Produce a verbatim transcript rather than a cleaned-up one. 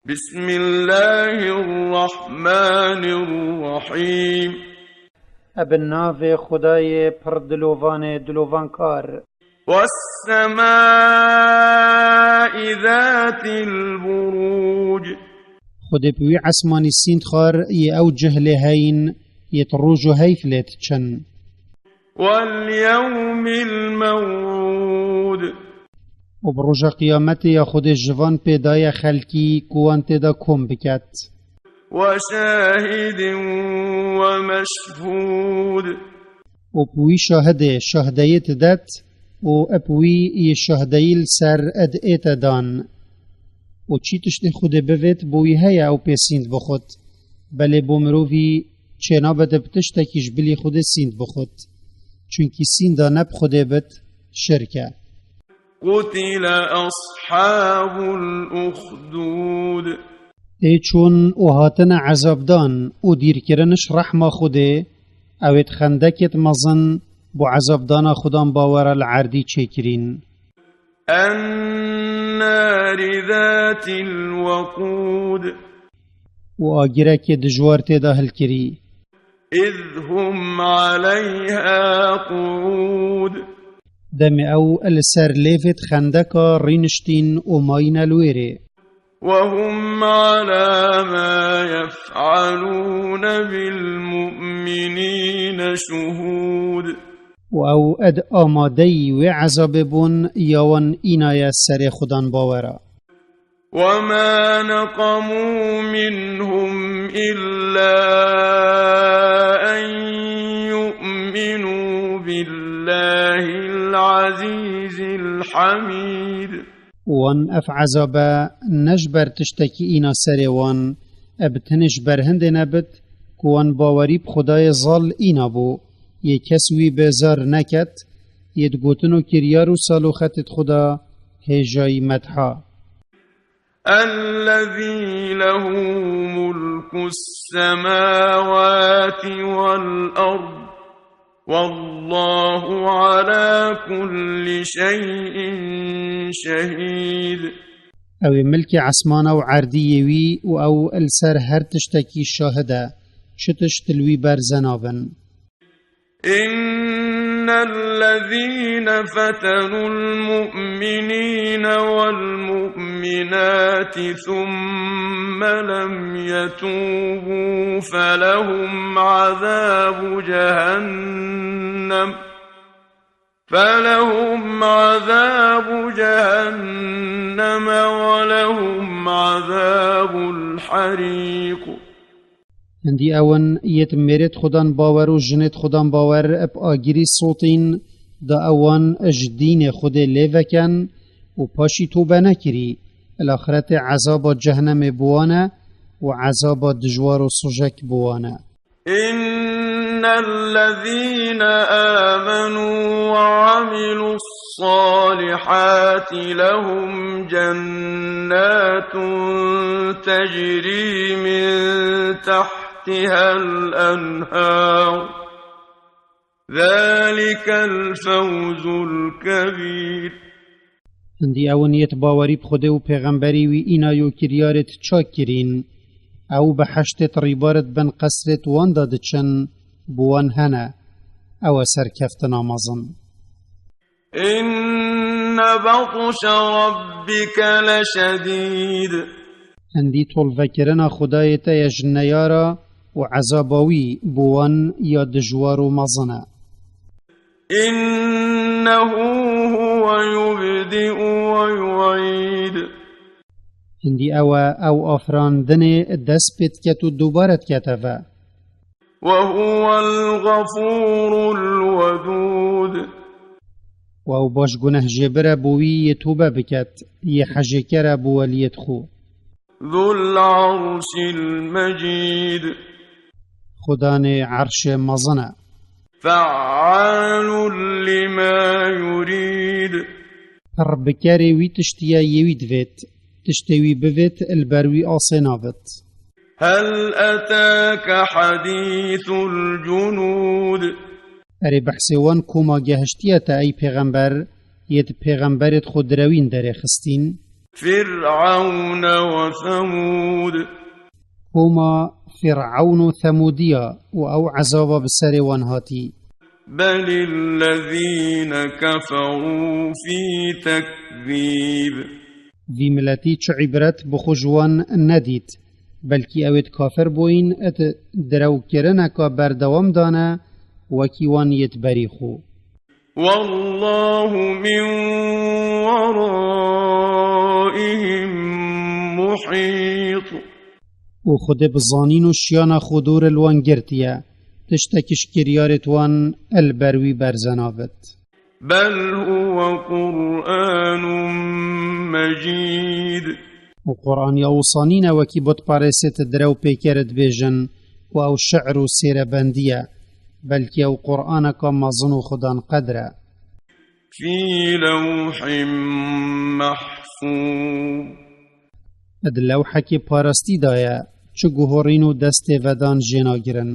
بسم الله الرحمن الرحيم. Ebe navê Xwedayê pir dilovanê dilovankar. والسماء ذات البروج. Xwedê bi wî esmanî sînd xwar yê ew cihlê heyn yê di roj û heyf lê diçin. واليوم الموعود. Û bi roja qiyametê ya Xwedê ji van pê daye xelkî ku wan tê de kom biket. وشاهد ومشهود. Û bi wî şahidê, şahdeyê didet û bi wî yê şahdeyî li ser ed ête dan. Û çi tiştê Xwedê bivêt, bo wî heye ew pê sînd bixwit. Belê bo mirovî çênabe de bi tiştekî ji bilî Xwedê sînd bixwit. Çunkî sînda ne bi Xwedê bit, şirk e. قتل أصحاب الأخدود. Ê çûn û hatine ezabdan û dîrkiriniş rehma Xwedê, ew ê di xendekêt mezin bo ezabdana Xudan bawera li erdî çêkirîn. النار ذات الوقود. Û agirekê dijwar tê de hilkirî. إذ هم عليها قعود. Demê ew li ser lêvêt xendeka rîniştîn û mayîne li wêrê. وهم على ما يفعلون بالمؤمنين شهود. Û ew ed amadeyî wê ezabê bûn ya wan înaye serê Xudan bawera. وما نقموا منهم إلا أن يؤمنوا بالله العزيز الحميد. Wan ev ezabe ne ji ber tiştekî îna serê wan, e bi tenê ji ber hindê nebit ku wan bawerî bi Xwedayê zal îna bû, yê kes wî bêzar neket, yê di gotin û kiryar û saloxetê di Xweda hêjayî medha. الذي له ملك السماوات والأرض والله على كل شيء شهيد. Ew ê milkê esmana û erdî yê wî û ew li ser her tiştekî şahid e, çi tişt li wî berze nabin. إن الذين فتنوا المؤمنين والمؤمنات ثم لم يتوبوا فلهم عذاب جهنم، فلهم عذاب جهنم ولهم عذاب الحريق. Hindî ew in yêt mêrêt Xudan bawer û jinêt Xudan bawer bi agirî sotîn, da ewan ji dînê Xwedê lê veken û paşî tobe nekirî, li axretê ezaba cehnemê bi wan e û ezaba dijwar û sojek bi wan e. إن الذين آمنوا وعملوا الصالحات لهم جنات تجري من تحتها الأنهار، ذلك الفوز الكبير. Hindî ew in yêt bawerî bi Xwedê û pêxemberî wî îna yo kiryarêt çak kirîn. Ew bi heştêt rîbarêt bin qesrêt wan de diçin, bi wan hene. Ew e serkeftina mezin. إن بطش ربك لشديد. Hindî tolvekirina Xwedayê te ye ji neyara û ezaba wî bi wan ya dijwar û mezin e. إنه هو يبدئ ويعيد. Hindî ew e, ew afirandinê dest pê diket û dubare dikete ve. وهو الغفور الودود. Û ew baş gunehjêbir e bo wî yê tobe biket, yê hejêker e bo weliyêt xwe. ذو العرش المجيد. Xudanê erşê mezin e. فعال لما يريد. Pir bikerê wî tiştî ye yê wî divêt. Tiştê wî bivêt, li ber wî asê nabit. هل أتاك حديث الجنود. Erê behsê wan koma gehiştiye te ey pêxember, yê di pêxemberêt xwe direwîn derê xistîn. فرعون وثمود. Koma Fîr'ewn û Themûdiya û ew ezaba bi serê wan hatî. بل الذين كفروا في تكذيب. Vî miletî çi îbret bi xwe ji wan nedît, belkî ew êd kafir bûyîn êd direwkirineka berdewam dane wekî wan yêd berî xwe. والله من ورائهم محيط. Û Xwedê bi zanîn û şiyana xwe dûr li wan girtiye, tiştekî ji kiryarêd wan el ber wî berze nabit. بل هو قرآن مجيد. Û Qur'an ya wisa nîne wekî butperêsêd direw pêker dibêjin ku ew şi'r û sêrebendî ye, belkî ew Qur'aneka mezin û xudan qedr e. في لوح محفوظ. Di lewhekê parastî de ye, çi guhorîn û destêvedan jê nagirin.